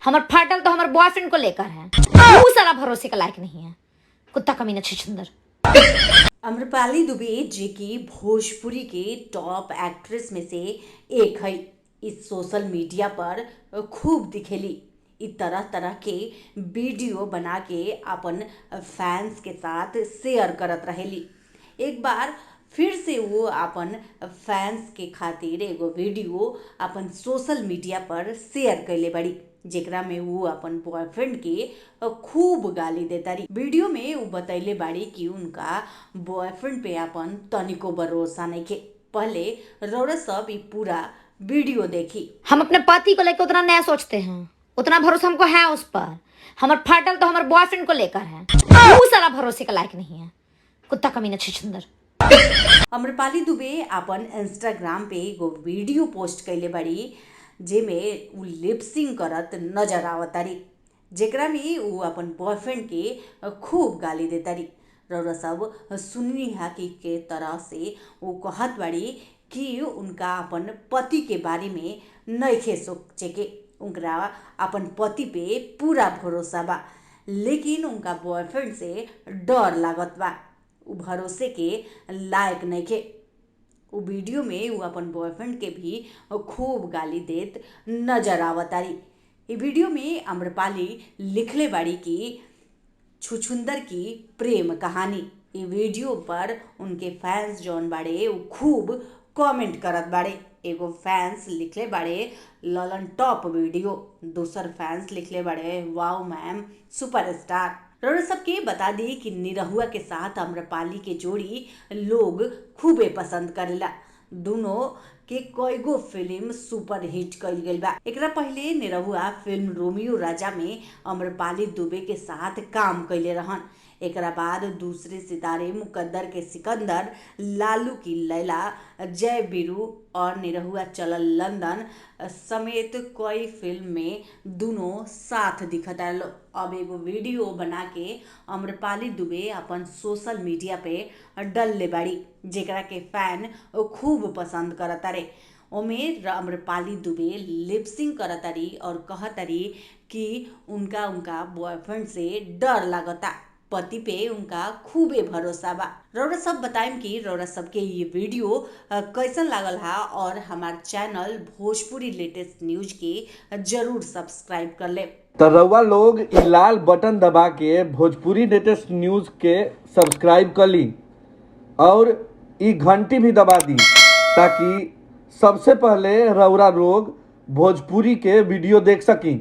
हमर फाटल तो हमर बॉयफ्रेंड को लेकर है। वो साला भरोसे का लायक नहीं है, कुत्ता कमीना छछुंदर। आम्रपाली दुबे, जे कि भोजपुरी के टॉप एक्ट्रेस में से एक है, इस सोशल मीडिया पर खूब दिखेली। इ तरह तरह के वीडियो बना के अपन फैंस के साथ शेयर करत रहेली। एक बार फिर से वो अपन फैंस के खातिर एगो वीडियो अपन सोशल मीडिया पर शेयर कैले बड़ी, जेकरा में वो अपन बॉयफ्रेंड के खूब गाली देतारी। वीडियो में वो बतैले बाड़ी कि उनका बॉयफ्रेंड पे अपन तनिको भरोसा नइखे। पहले रौरा सब ई पूरा वीडियो देखी। हम अपने पति को लेकर उतना नया सोचते हैं, उतना भरोसा हमको है उस पर। हमर फाटल तो हमर बॉयफ्रेंड को लेकर है। वो साला भरोसे का लायक नहीं है, कुत्ता कमीना छछुंदर। आम्रपाली दुबे अपन इंस्टाग्राम पे एगो वीडियो पोस्ट कैले बाड़ी, जेमे उ लिपसिंग करत नजर आवतारी, जेकरा में उ अपन बॉयफ्रेंड के खूब गाली देतारी। रौरा सब सुननी हा कि के तरह से उ कहत बाड़ी कि उनका अपन पति के बारे में नइखे सोचे के, उनका अपन पति पे पूरा भरोसा बा, लेकिन उनका बॉयफ्रेंड से डर लागत बा, उ भरोसे के लायक नइखे। उ वीडियो में उ अपन बॉयफ्रेंड के भी खूब गाली देत नजर आवतारी। ई वीडियो में आम्रपाली लिखले बाड़ी कि छुछुंदर की प्रेम कहानी। ई वीडियो पर उनके फैंस जौन बाड़े उ खूब कमेंट करत बाड़े। एगो फैंस लिखले बाड़े ललन टॉप वीडियो, दोसर फैंस लिखले बाड़े वाओ मैम सुपरस्टार। रौरा सबके बता दी कि निरहुआ के साथ आम्रपाली के जोड़ी लोग खूबे पसंद करेला। दोनों के कईगो फिल्म सुपर हिट कईल गईल बा। एकरा पहले निरहुआ फिल्म रोमियो राजा में आम्रपाली दुबे के साथ काम कैले रहन। एकरा बाद दूसरे सितारे, मुकद्दर के सिकंदर, लालू की लैला, जय बीरू और निरहुआ चलल लंदन समेत कई फिल्म में दोनों साथ दिखत आलो। अब एगो वीडियो बना के आम्रपाली दुबे अपन सोशल मीडिया पे डलले बाड़ी, जेकरा के फैन खूब पसंद करतारे। ओमे आम्रपाली दुबे लिपसिंग करतारी और कहतारी कि उनका उनका बॉयफ्रेंड से डर लागता, पति पे उनका खूबे भरोसा बा। रौरा सब बताइम कि रौरा सबके ये वीडियो कैसन लागल हा और हमार चैनल भोजपुरी लेटेस्ट न्यूज के जरूर सब्सक्राइब कर ले। त रउआ लोग इ लाल बटन दबा के भोजपुरी लेटेस्ट न्यूज के सब्सक्राइब कर ली और इ घंटी भी दबा दी, ताकि सबसे पहले रउरा लोग भोजपुरी के वीडियो देख सकी।